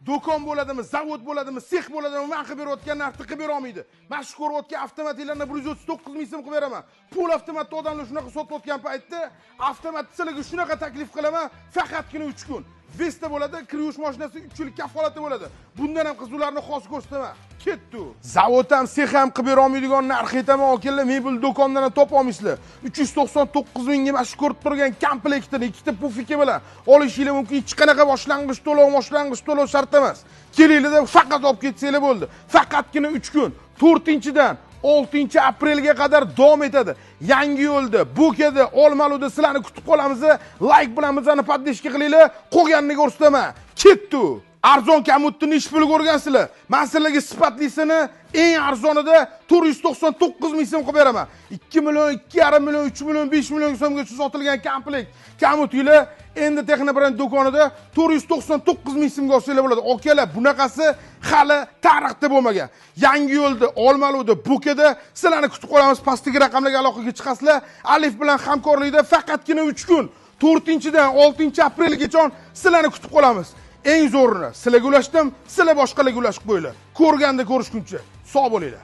Do'kon bo'ladimi, zavod bo'ladimi, sex bo'ladimi, man qilib berayotgan narxni qilib bera olmaydi. Man shu ko'rayotgan avtomatlarni 139 ming so'm qilib beraman. Pul avtomatda odamlar shunaqa sotayotgan paytda avtomat sizlarga shunaqa taklif qilaman, faqatgina 3 kun. Vesta bo'ladi, kir yuvish mashinasi 3 yillik kafolati bo'ladi. Bundan ham qiziqlarni xos ko'rsataman. Ketdi. Zavod ham, sex ham qilib bera olmaydigan narx aytaman, akalar, mebel do'kondan ham topa olmaysizlar. 399 mingga mana shu ko'rib turgan komplektini ikkita pufiki bilan olishinglar mumkin. Hech qanaqa boshlang'ich to'lov, shart emas. Kelinglar, faqat olib ketsanglar bo'ldi. Faqatgina 3 kun. 4-dan 6-aprelga qadar davom etadi. Yangi yo'lda, Bo'kada, Olmaluda sizlarni kutib qolamiz. Like bilan bizani podдержка qilinglar, qolganini ko'rsataman. Ketdi. Arzon kamutni nechi pul ko'rgansizlar? Men sizlarga sifatlisini eng arzonida 499 ming so'm qilib beraman. 2 million, 2,5 million, 3 million, 5 million so'mgacha sotilgan komplekt kamutlar endi Texnobrend do'konida 499 ming so'mga olsanglar bo'ladi. Akalar, bunaqasi hali tarixda bo'lmagan. Yangi yo'lda, Olmaluda, Bo'kada sizlarni kutib qolamiz. Pastdagi raqamlarga aloqaga chiqasizlar. Alif bilan hamkorlikda faqatgina 3 kun, 4-dan 6-aprelgacha sizlarni kutib qolamiz. Eng zo'rini sizlarga ulashdim, sizlar boshqalarga ulashib qo'yinglar. Ko'rganda ko'rishguncha sog' bo'linglar.